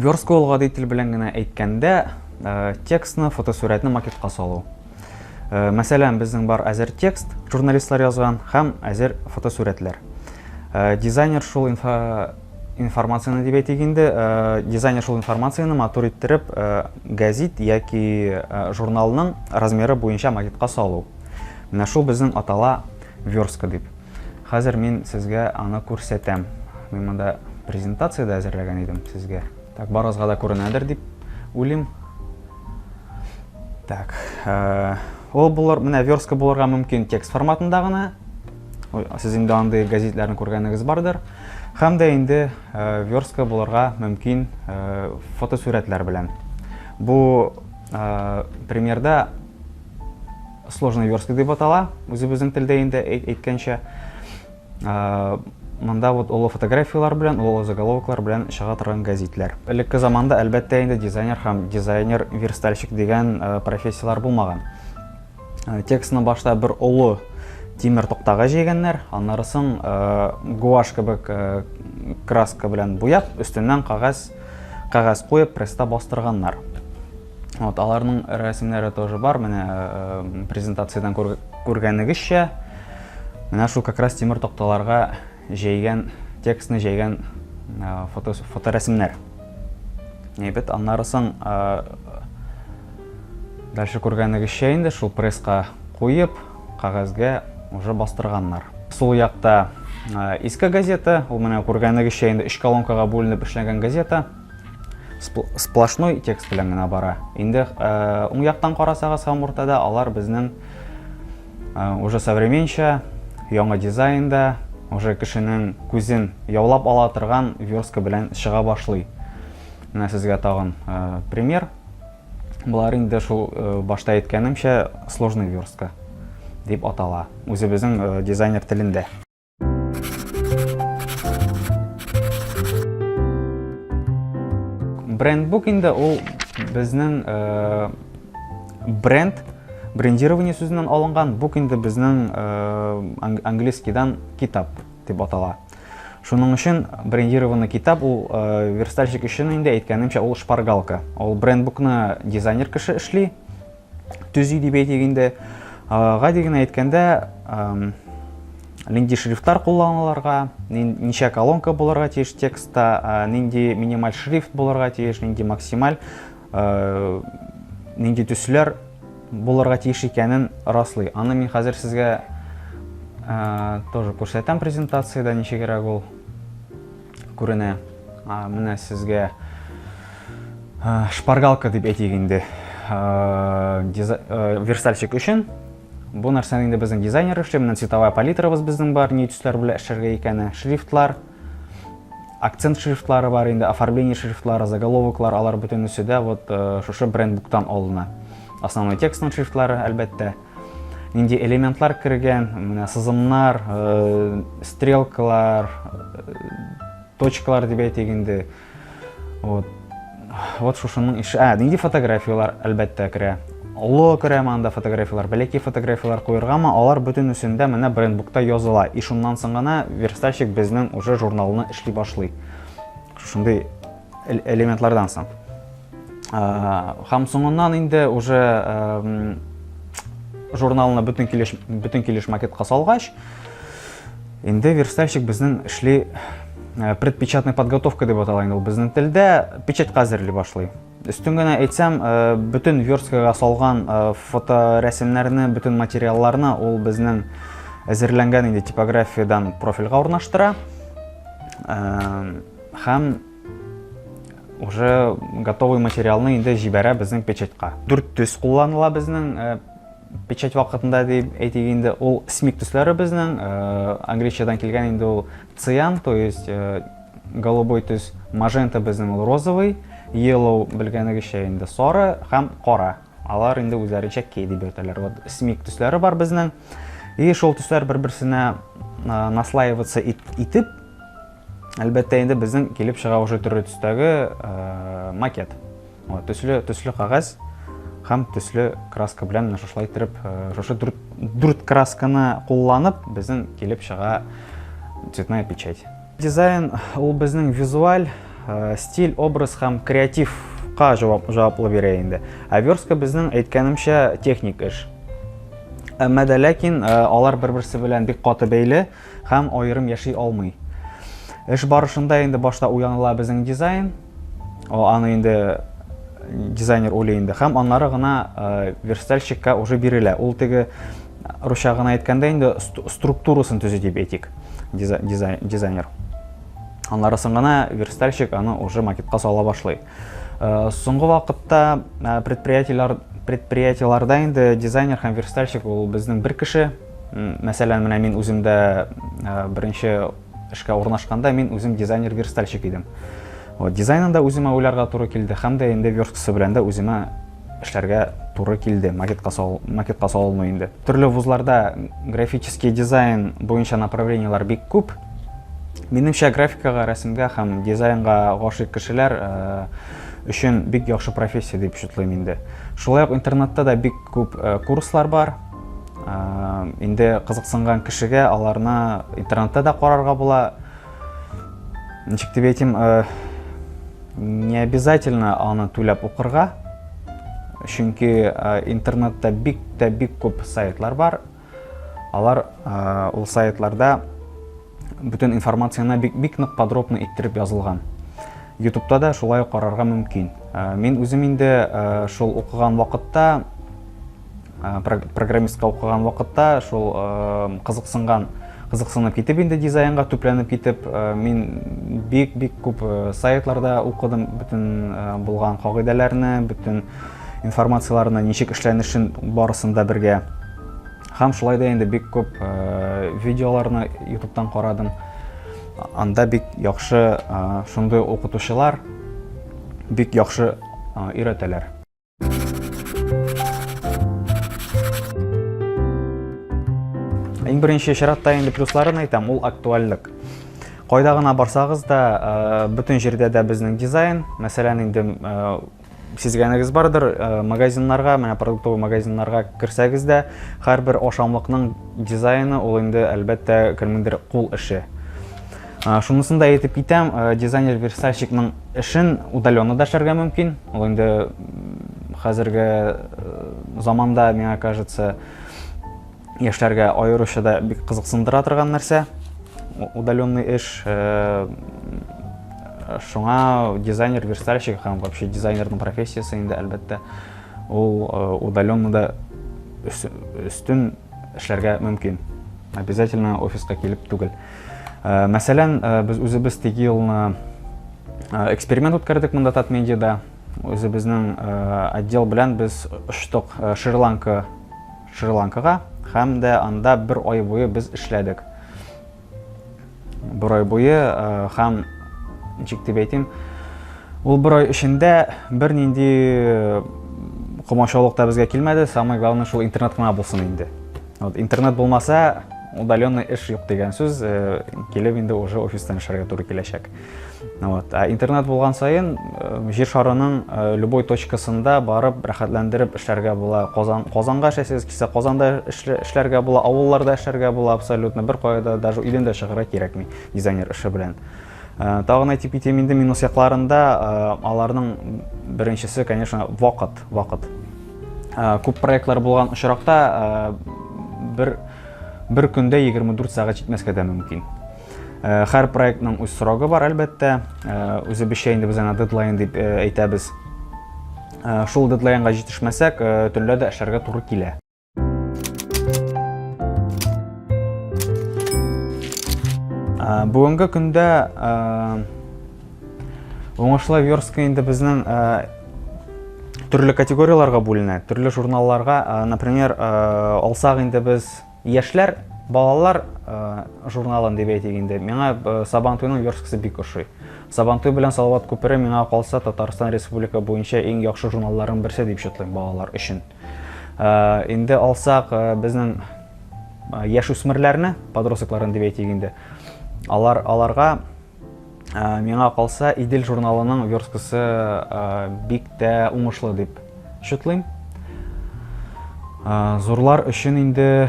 Верстка ул гади тел белән генә әйткәндә, текстны, фотосурәтне макетка салу. Мәсәлән, безнең бар әзер текст, журналистлар язган, һәм әзер фотосурәтләр. Дизайнер шул инфо информацияне дип әйтик инде, дизайнер шул информацияне матур иттереп гәзит яки журналның размеры буенча макетка салу. Менә шул безнең атала верстка дип. Хәзер мин сезгә аны күрсәтәм. Мин монда презентация дә әзерләгән идем сезгә. Так, барыгызга да күренәдер дип уйлыйм. Так, ул булыр, менә верстка булырга мөмкин текст форматында гына. Сез инде андый газетләрне күргәнегез бардыр. Һәм дә инде верстка булырга мөмкин фотосурәтләр белән. Бу примерда сложная верстка дип атала, үзебезнең телдә инде әйткәнчә. Монда вот олы фотографияләр белән, олы заголовоклар белән чыга торган гәзитләр. Элекке заманда, әлбәттә инде, дизайнер һәм дизайнер-верстальщик дигән профессияләр булмаган. Текстны башта бер олы тимер токтага җәйгәннәр, аннары соң гуашь кебек краска белән буяп, өстеннән кәгазь кәгазь куеп, пресста бастырганнар. Вот, аларның рәсемнәре тоже бар, менә презентациядән күргәнегезчә, менә шул как раз тимер такталарга җәйгән, текстны җәйгән фото, фоторәсемнәр. Әйбәт, аннары соң дальше күргәнегезчә инде шул пресска куеп, кәгазьгә уже бастырганнар. Сул якта иске газета, ул менә күргәнегезчә инде өч колонкага бүленеп эшләнгән газета. Сплошной текст белән генә бара. Инде уң яктан карасагыз һәм уртада алар безнең уже современча, яңа дизайнда, уже кешенең күзен яулап ала торган верстка белән чыга башлый. Менә сезгә тагын пример. Болар инде шул башта әйткәнемчә сложный верстка дип атала үзебезнең дизайнер телендә. Брендбук инде ул безнең бренд, брендирование сүзеннән алынган, бук инде безнең английскийдан китап дип атала. Шуның өчен брендированный китап ул верстальщик өчен инде әйткәнемчә ул шпаргалка. Ул брендбукны дизайнер кеше эшли, төзи дип әйтик инде. Гади генә әйткәндә, нинди шрифтлар кулланылырга, ничә колонка булырга тиеш текстта, нинди минималь шрифт булырга тиеш, нинди максималь, нинди төсләр булырга тиеш икәнен раслый. Аны мин хәзер сезгә тоже күрсәтәм презентациядә, ничегрәк ул күренә. Менә сезгә шпаргалка дип әйтик инде, верстальщик өчен. Бу нәрсәне инде безнең дизайнер эшли. Менә цветовая палитрабыз безнең бар, ни төсләр белән эшләргә икәне, шрифтлар, акцент шрифтлары бар инде, оформление шрифтлары, заголовоклар, алар бөтенесе дә вот шушы брендбуктан алына. Основной текстның шрифтлары, әлбәттә. Нинди элементлар кергән, менә сызымнар, стрелкалар, точкалар дип әйтик инде. Вот. Вот шушының ише. Ә, нинди фотографияләр әлбәттә керә. Олы керә монда фотографияләр, бәләкәй фотографияләр куергамы, алар бөтенесендә менә брендбукта языла. И шуннан соң гына верстальщик безнең уже журналны эшли башлый. Шушындый элементлардан соң. Һәм соңыннан инде уже журналны бөтен килеш, бөтен килеш макетка салгач, инде верстальщик безнең эшли предпечатная подготовка дип атала инде ул безнең телдә, печатька әзерли башлый. Өстен генә әйтсәм, бөтен версткага салган фоторәсемнәрне, бөтен материалларны ул безнең әзерләнгән инде типографиядән профильгә урнаштыра. Һәм уже готовый материалны инде җибәрә безнең печатька. Дүрт төс кулланыла безнең печать вакытында дип әйтик инде, ул смик төсләре безнең, англичадан килгән инде ул циан, то есть голубой төс, мажента безнең ул розовый, yellow белгәнегезчә инде сары һәм кара. Алар инде үзләренчә кей дип йөртәләр. Вот смик төсләре бар безнең. И шул төсләр бер-берсенә наслаиваться итеп, әлбәттә инде безнең килеп чыга уже төрле төстәге макет. Вот, төсле, төсле кәгазь һәм төсле краска белән менә шушылай иттереп, шушы дүрт красканы кулланып, безнең килеп чыга цветная печать. Дизайн ул безнең визуаль стиль, образ һәм креативка җавап, җаваплы бирә инде. Ә верстка безнең әйткәнемчә техник эш. Әмма дә ләкин алар бер-берсе белән бик каты бәйле һәм аерым яши алмый. Эш барышында инде башта уйланыла безнең дизайн, аны инде дизайнер уйлый инде һәм аннары гына верстальщикка уже бирелә. Ул теге русча гына әйткәндә инде структурасын төзи дип әйтик дизайнер. Аннары соң гына верстальщик аны уже макетка сала башлый. Соңгы вакытта предприятиеләр предприятиеләрдә инде дизайнер һәм верстальщик ул безнең бер кеше. Мәсәлән, менә мин үзем дә беренче эшкә урнашканда мин үзем дизайнер-верстальщик идем. Вот, дизайнын да үземә уйларга туры килде, һәм дә инде версткасы белән дә үземә эшләргә туры килде, макетка сал, макетка салыну инде. Төрле вузларда графический дизайн буенча направлениеләр бик күп. Минемчә, графикага, рәсемгә һәм дизайнга гашыйк кешеләр э, өчен бик яхшы профессия дип шутлыйм инде. Шулай ук интернетта да бик күп э, курслар бар. Инде кызыксынган кешегә аларны интернетта да карарга була. Ничек дип әйтим, не обязательно аны түләп укырга. Чөнки интернетта бик тә бик күп сайтлар бар. Алар ул сайтларда бөтен информацияне бик, бик нык подробно иттереп язылган. Ютубта да шулай ук карарга мөмкин. Мин үзем инде шул укыган вакытта программистка укыган вакытта шул кызыксынган кызыксынып китеп инде дизайнга төпләнеп китеп мин бик бик күп сайтларда укыдым бөтен булган кагыйдәләрне бөтен информацияләрне ничек эшләнешен барысын да бергә һәм шулай да инде бик күп видеоларны ютубтан карадым анда бик яхшы шундый укытучылар бик яхшы өйрәтәләр. Иң беренче чиратта инде плюсларын әйтәм, ул актуальлек. Кайда гына барсагыз да, э, бөтен җирдә дә безнең дизайн, мәсәлән, инде э, сизгәнегез бардыр, э, магазиннарга, менә продуктовый магазиннарга керсәгез дә, һәрбер ашамлыкның дизайны ул инде әлбәттә кемнеңдер кул эше. Шунысын да әйтеп китәм, дизайнер-верстальщикның эшен удаленно да эшләргә мөмкин. Ул инде хәзерге заманда, миңа кажется, яшьләргә аеруча да бик кызыксындыра торган нәрсә. Удаленный эш. Шуңа дизайнер-верстальщик һәм вообще дизайнерның профессиясе инде, әлбәттә, ул удаленно да өстен эшләргә мөмкин. Обязательно офиска килеп түгел. Э, мәсәлән, э, без үзебез теге елны э, эксперимент үткәрдек монда Татмедиада. Үзебезнең отдел белән без очтык Шри-Ланка Шри-Ланкага һәм дә анда бер ай буе без эшләдек. Бер ай буе һәм ничек дип әйтим, ул бер ай эчендә бернинди комачаулык та безгә килмәде. Самое главное, шул интернет кына булсын инде. Вот, интернет булмаса, удаленный эш юк дигән сүз, э, килеп инде уже офистан эшләргә туры киләчәк. Вот. Ә интернет булган саен, э, җир шарының э, любой точкасында барып, рәхәтләндереп эшләргә була. Казан, Казанга эшләсәгез килсә, Казанда эшләргә була, авылларда эшләргә була абсолютно. Бер кая да даже өйдән дә чыгарга кирәкми дизайнер эше белән. Тагын әйтеп китим инде минус якларында, аларның беренчесе, конечно, вакыт, вакыт. Күп проектлар булган очракта бер бер көндә 24 сәгать җитмәскә дә мөмкин. Һәр проектның үз срогы бар, әлбәттә. Үзебезчә инде без аңа дедлайн дип әйтәбез. Шул дедлайнга җитешмәсәк, төнлә дә эшләргә туры килә. Бүгенге көндә уңышлы верстка инде безнең төрле категорияләргә бүленә, төрле журналларга, например, алсак инде без яшьләр, балалар журналын дип әйтик инде. Миңа Сабантуйның версткасы бик ошый. Сабантуй белән Салават күпере миңа калса Татарстан Республика буенча иң яхшы журналларның берсе дип шутлыйм балалар өчен. Инде алсак безнең яшүсмерләрне, подростокларын дип әйтик инде. Алар аларга миңа калса Идел журналының версткасы бик тә уңышлы дип шутлыйм. Зурлар өчен инде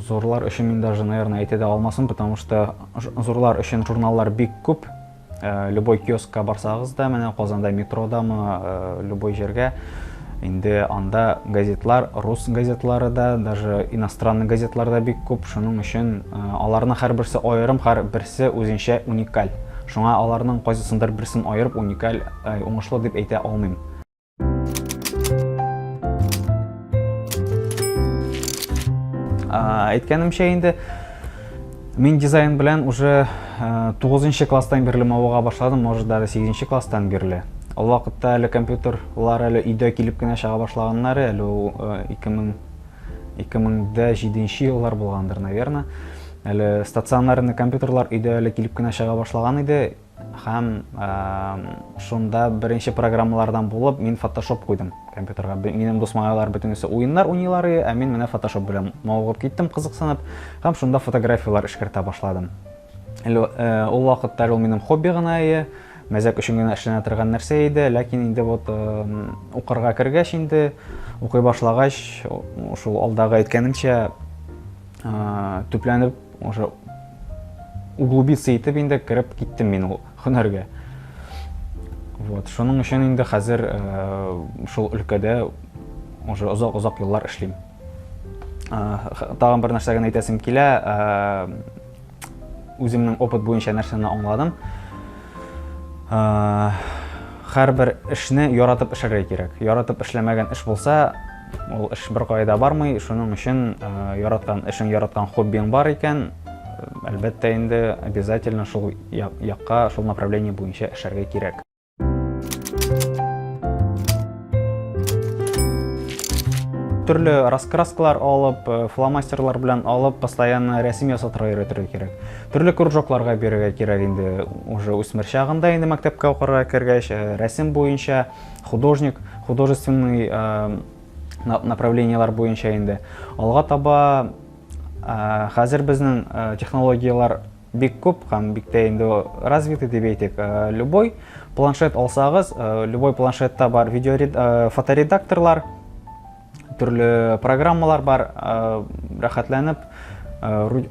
зурлар өчен мин даже, наверное, әйтә дә алмасым, потому что зурлар өчен журналлар бик күп. Любой киоскка барсагыз да, менә Казанда метродамы, любой җиргә, инде анда газетлар, рус газетлары да, даже иностранный газетлар да бик күп. Шуның өчен аларның һәрберсе аерым, һәрберсе үзенчә уникаль. Шуңа аларның кайсысындыр берсен аерып уникаль, уңышлы дип әйтә алмыйм. Әйткәнемчә инде, мин дизайн белән уже 9 класстан бирле мавыга башладым, может даже 8 класстан бирле. Ул вакытта әле компьютерлар әле өйдә килеп кенә чыга башлаганнар, әле ул 2000 2007 еллар булгандыр, наверное. Әле стационарный компьютерлар өйдә әле килеп кенә чыга башлаган иде. Һәм шунда беренче программалардан булып мин Photoshop куйдым компьютерга. Минем дус малайлар бөтенесе уеннар уйныйлар, ә мин менә Photoshop белән мавыгып киттем, кызыксынып, һәм шунда фотографияләр эшкәртә башладым. Әле ул вакытта ул минем хобби гына иде, мәзәк өчен генә эшләнә торган нәрсә иде, ләкин инде вот укырга кергәч инде, укый башлагач, шул алдагы әйткәнемчә, төпләнеп уже углубиться итеп инде кереп киттем мин ул һөнәргә. Вот, шуның өчен инде хәзер шул өлкәдә уже озак-озак еллар эшлим. Тагын бер нәрсә генә әйтәсем килә, үземнең опыт буенча нәрсәне аңладым. Һәрбер эшне яратып эшләргә кирәк. Яратып эшләмәгән эш булса, ул эш беркая да бармый. Шуның өчен яраткан эшең, яраткан хоббиң бар икән, әлбәттә инде обязательно шул якка, шул направление буенча эшләргә кирәк. Төрле раскраскалар алып, фломастерлар белән алып, постоянно рәсем ясатырга өйрәтергә кирәк. Төрле кружокларга бирергә кирәк инде уже үсмер чагында инде мәктәпкә укырга кергәч, рәсем буенча художник, художественный направлениелар буенча инде. Алга таба хәзер безнең технологияләр бик күп һәм бик тә инде развитый дип әйтик. Любой планшет алсагыз, любой планшетта бар видео фоторедакторлар, төрле программалар бар, рәхәтләнеп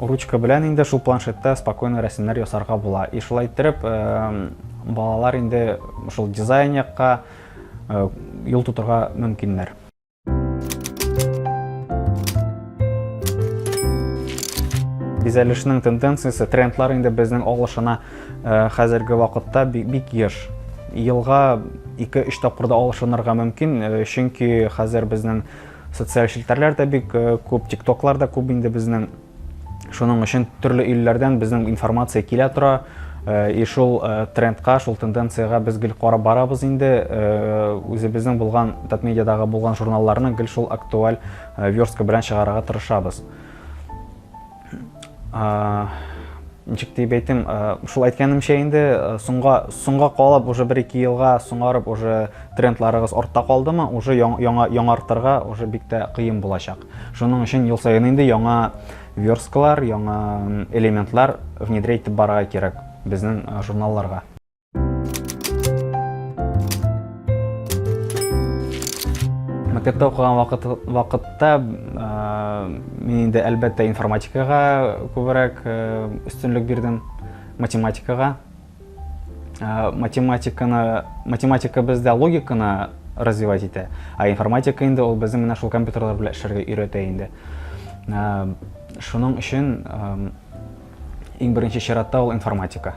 ручка белән инде шул планшетта спокойно рәсемнәр ясарга була. И шулай иттереп, балалар инде шул дизайн якка юл тотырга мөмкиннәр. Бизәлешнең тенденциясе, трендлар инде безнең алышына хәзерге вакытта бик еш. Елга 2-3 тапкыр да алышынырга мөмкин, чөнки хәзер безнең социаль челтәрләр дә бик күп, тиктоклар да күп инде безнең. Шуның өчен төрле илләрдән безнең информация килә тора. И шул трендка, шул тенденциягә без гел карап барабыз инде. Үзебезнең булган Татмедиадагы булган журналларны гел шул актуаль верстка белән чыгарырга тырышабыз. Ничек дип әйтим, шул әйткәнемчә инде, соңга соңга калып уже бер-ике елга соңарып уже трендларыгыз артта калдымы, уже яңа яңартырга уже бик тә кыен булачак. Шуның өчен ел саен инде яңа версткалар, яңа элементлар внедрять итеп барырга кирәк безнең журналларга. Мәктәптә укыган вакыт, вакытта мин инде әлбәттә информатикага күбрәк өстенлек бирдем, математикага. Математиканы, математика бездә логиканы развивать итә, ә информатика инде ул безнең менә шул компьютерлар белән эшләргә өйрәтә инде. Шуның өчен иң беренче чиратта ул информатика.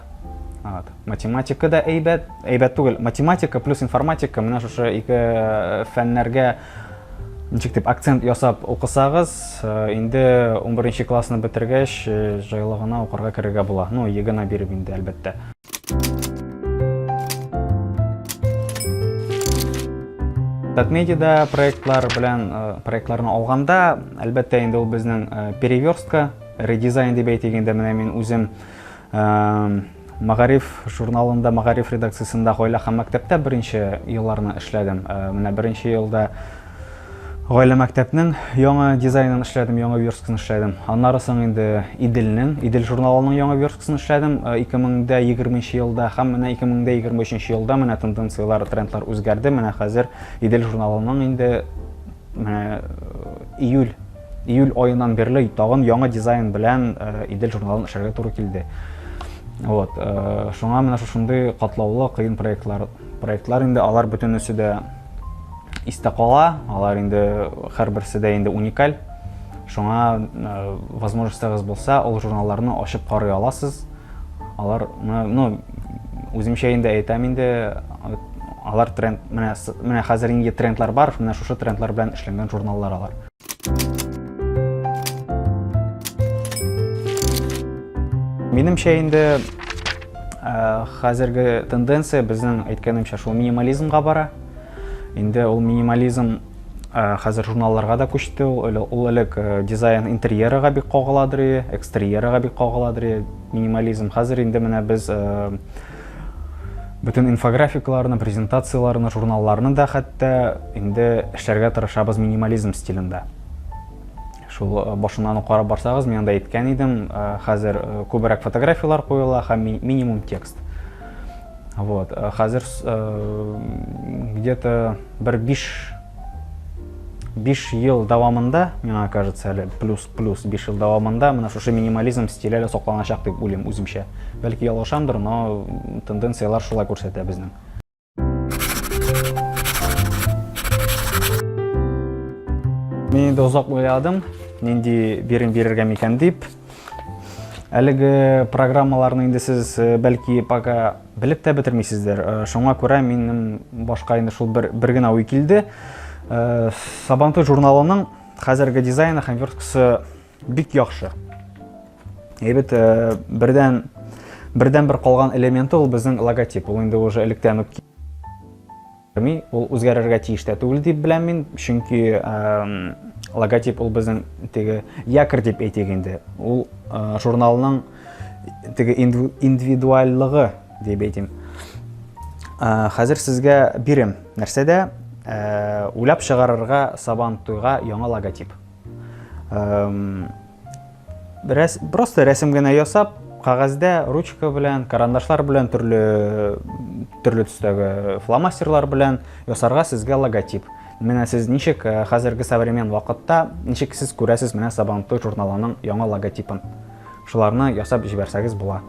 Вот. Математика да әйбәт, әйбәт түгел. Математика плюс информатика менә шушы ике фәннәргә ничек дип акцент ясап укысагыз, инде 11 классны бетергәч, җайлы гына укырга керергә була. Ну, ЕГЭны биреп инде, әлбәттә. Татмедиада проектлар белән проектларны алганда, әлбәттә, инде ул безнең переверстка, редизайн дип әйтик инде, менә мин үзем Мәгариф журналында, Мәгариф редакциясендә гаилә һәм мәктәптә беренче елларны эшләдем. Менә беренче елда гаилә мәктәпнең яңа дизайнын эшләдем, яңа версиясен эшләдем. Аннары соң инде Иделнең, Идел журналының яңа версиясен эшләдем 2020 елда һәм менә 2023 елда менә тенденцияләр, трендлар үзгәрде. Менә хәзер Идел журналының инде менә июль июль аеннан бирле тагын яңа дизайн белән Идел журналын эшләргә туры килде. Вот, э, шуңа менә шушындый катлаулы, кыен проектлар, проектлар инде алар бөтенесе дә истә кала, алар инде һәрберсе дә инде уникаль. Шуңа э, возможностьтагыз булса, ул журналларны ачып карый аласыз. Алар, ну, үземчә инде әйтәм инде, алар тренд, менә, менә хәзер инде трендлар бар, менә шушы трендлар белән эшләнгән журналлар алар. Минемчә инде э, хәзерге тенденция безнең әйткәнемчә шул минимализмга бара. Инде ул минимализм э, хәзер журналларга да күчте. Ул, ул элек э, дизайн интерьерага бик кагыладыр, экстерьерага бик кагыладыр минимализм. Хәзер инде менә без Бөтен инфографикаларны, презентацияләрне, журналларны да хәтта инде эшләргә тырышабыз минимализм стилендә. Шул э, башыннан ук карап барсагыз, мин анда әйткән идем, э, хәзер э, күбрәк фотографияләр куела һәм минимум текст. Вот, хәзер где-то бер 5 5 ел дәвамында, миңа кажется, әле плюс-плюс 5 ел дәвамында менә шушы минимализм стиле әле сакланачак дип уйлыйм үземчә. Бәлки ялгышамдыр, но тенденцияләр шулай күрсәтә безнең. Мин инде озак уйладым, нинди бирем бирергә микән дип. Әлеге программаларны инде сез э, бәлки пока белеп тә бетермисездер. Э, шуңа күрә минем башка инде шул бер, бер генә уй килде. Э, Сабантуй журналының хәзерге дизайны һәм версткасы бик яхшы. Әйбәт, бердән бердән бер калган элементы ул безнең логотип. Ул инде уже электән үк Ми, ул үзгәрергә тиеш тә түгел дип беләм мин, чөнки логотип ул безнең теге якорь дип әйтик инде. Ул журналның теге индивидуальлыгы дип әйтим. Хәзер сезгә бирем нәрсәдә уйлап чыгарырга Сабан туйга яңа логотип. Рәс, просто рәсем генә ясап, кәгазьдә ручка белән, карандашлар белән, төрле төрле төстәге фломастерлар белән ясарга сезгә логотип. Менә сез ничек э, хәзерге современ вакытта, ничек сез күрәсез менә Сабантуй журналының яңа логотипын. Шуларны ясап җибәрсәгез була.